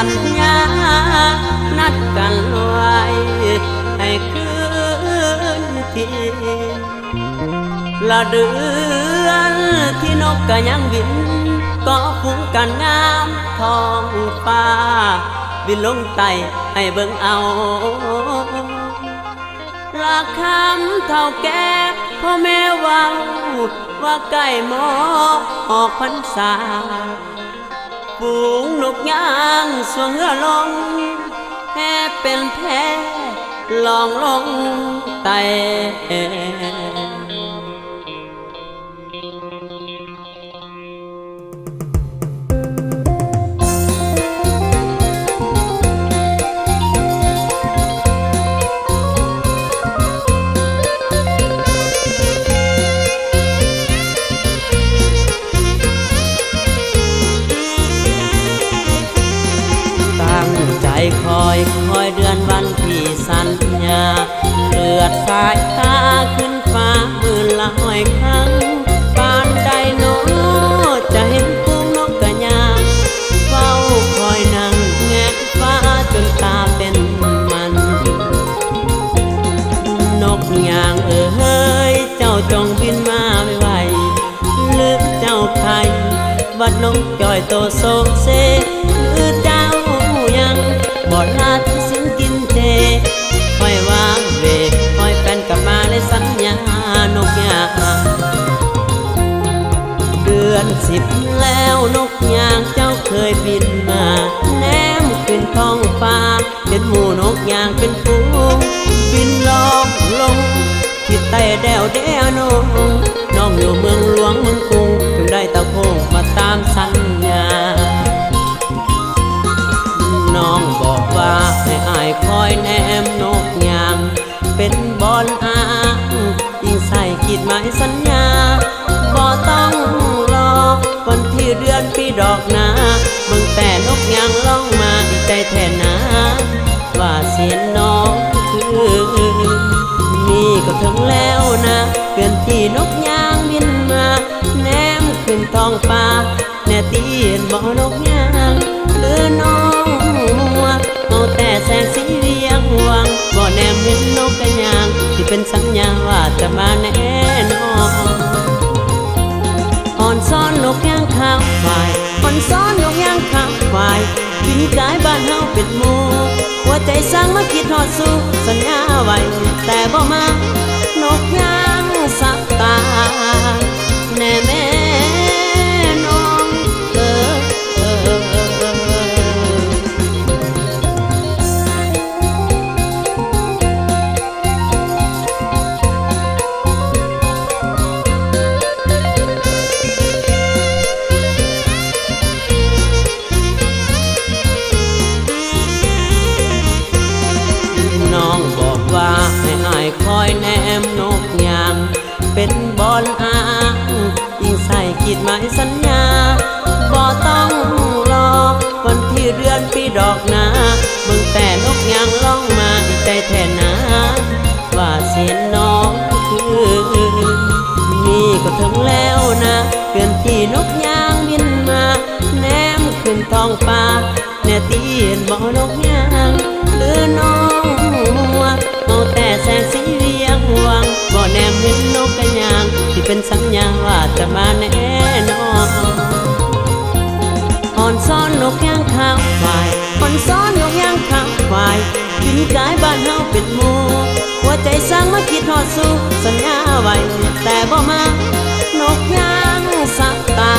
ສັນຍານັດກັນໄວ້ໃຫ້ຄືນທີ່ ລະເດືອນທີ່ນົກກະຍັງບິນ ກໍຝູງກັນງາມທ້ອງຟ້າ ບິນລົງໃຕ້ໃຫ້ເບິ່ງເອົາ ລະຄຳເຖົ້າແກ່ພໍ່ແມ່ເວົ້າ ວ່າໃກ້ໝົດອອກພັນສາ ຝູງນົກຍາງຊ່ວງເຮືອລົງ ແຫ່ເປັນແພລ່ອງລົງໃຕ້. ຕັ້ງໃຈຄອຍ ຄອຍເດືອນວັນທີ່ສັນຍາ ເລືອດສາຍຕາຂຶ້ນຟ້າໝື່ນລະຮ້ອຍຄັ້ງ ປານໃດນໍຈະເຫັນຝູງນົກກະຍາງ ເຝົ້າຄອຍນັ່ງແງະຟ້າຈົນຕາເປັນມັນ. ນົກຍາງເອີຍ ເຈົ້າຈົ່ງບິນມາໄວໆ ຫຼືເຈົ້າໄຂ້ຫວັດນົກຈ່ອຍໂຕໂຊເຊ ຫຼືເຈົ້າຍັງບໍ່ລະຖືສິນກິນເຈ ຂ້ອຍວາງເວ ຂ້ອຍແລ່ນກັບມາເລີຍສັນຍາ ນົກຍາງ. ເດືອນສິບແລ້ວ ນົກຍາງເຈົ້າເຄີຍບິນມາ ແນມຂຶ້ນທ້ອງຟ້າ ເຫັນໝູ່ນົກຍາງເປັນຝູງ ບິນລອກລົງທິດໃຕ້ແດ່ວແດ່ນ້ອງ ນ້ອງຢູ່ເມືອງຫຼວງເມືອງກຸງ ຈຶ່ງໄດ້ຕະໂພງມາຕາມສັນຍາ. ນ້ອງບອກວ່າໃຫ້ອ້າຍຄອຍແນມນົກຍາງ ເປັນບ່ອນອ້າງ ອີງໃສ່ຂີດໝາຍສັນຍາ ບໍ່ຕ້ອງລໍວັນທີເດືອນປີດອກນາ ເບິ່ງແຕ່ນົກຍາງລ່ອງມາ ດີໃຈແທ້ນາ ວ່າຊິເຫັນນ້ອງຄືນ. ນີ້ກໍເຖິງແລ້ວນາ ເດືອນທີ່ນົກຍາງບິນມາ ແນມຂຶ້ນທ້ອງຟ້າ ແນ່ຕິເຫັນບໍ່ນົກຍາງ ຫຼືນ້ອງມົວ ເມົາແຕ່ແສງສີວຽງວາງ ບໍ່ແນມເຫັນນົກກະຍາງ ທີ່ເປັນສັນຍາວ່າຈະມາແນ່ນອນ. ອອນຊອນນົກຍາງຂາວຄວາຍ ອອນຊອນນົກຍາງຂາວຄວາຍ ບິນກາຍບ້ານເຮົາເປັນໝູ່ ຫົວໃຈຊ່າງມາຄິດຮອດສູ່ ສັນຍາໄວ້ແຕ່ບໍ່ມາ ນົກຍາງສັບຕາ ແນ່ແມ່ນ້ອງເອີຍ. ນ້ອງບອກວ່າໃຫ້ອ້າຍຄອຍແນມນົກຍາງ ເປັນບ່ອນອ້າງ ອີງໃສ່ຂີດໝາຍສັນຍາ ບໍ່ຕ້ອງລໍວັນທີເດືອນປີດອກນາ ເບິ່ງແຕ່ນົກຍາງລ່ອງມາ ດີໃຈແທ້ນາ ວ່າຊິເຫັນນ້ອງຄືນ. ນີ້ກໍເຖິງແລ້ວນາ ເດືອນທີ່ນົກຍາງບິນມາ ແນມຂຶ້ນທ້ອງຟ້າ ແນ່ຕິເຫັນບໍ່ນົກຍາງ ຫຼືນ້ອງມົວ ເມົາແຕ່ແສງສີວຽງວາງ ບໍ່ແນມເຫັນນົກກະຍາງ ທີ່ເປັນສັນຍາວ່າຈະມາແນ່ນອນ. ອອນຊອນນົກຍາງຂາວຄວາຍ ອອນຊອນນົກຍາງຂາວຄວາຍ ບິນກາຍບ້ານເຮົາເປັນໝູ່ ຫົວໃຈຊ່າງມາຄິດຮອດສູ່ ສັນຍາໄວ້ແຕ່ບໍ່ມາ ນົກຍາງສັບຕາ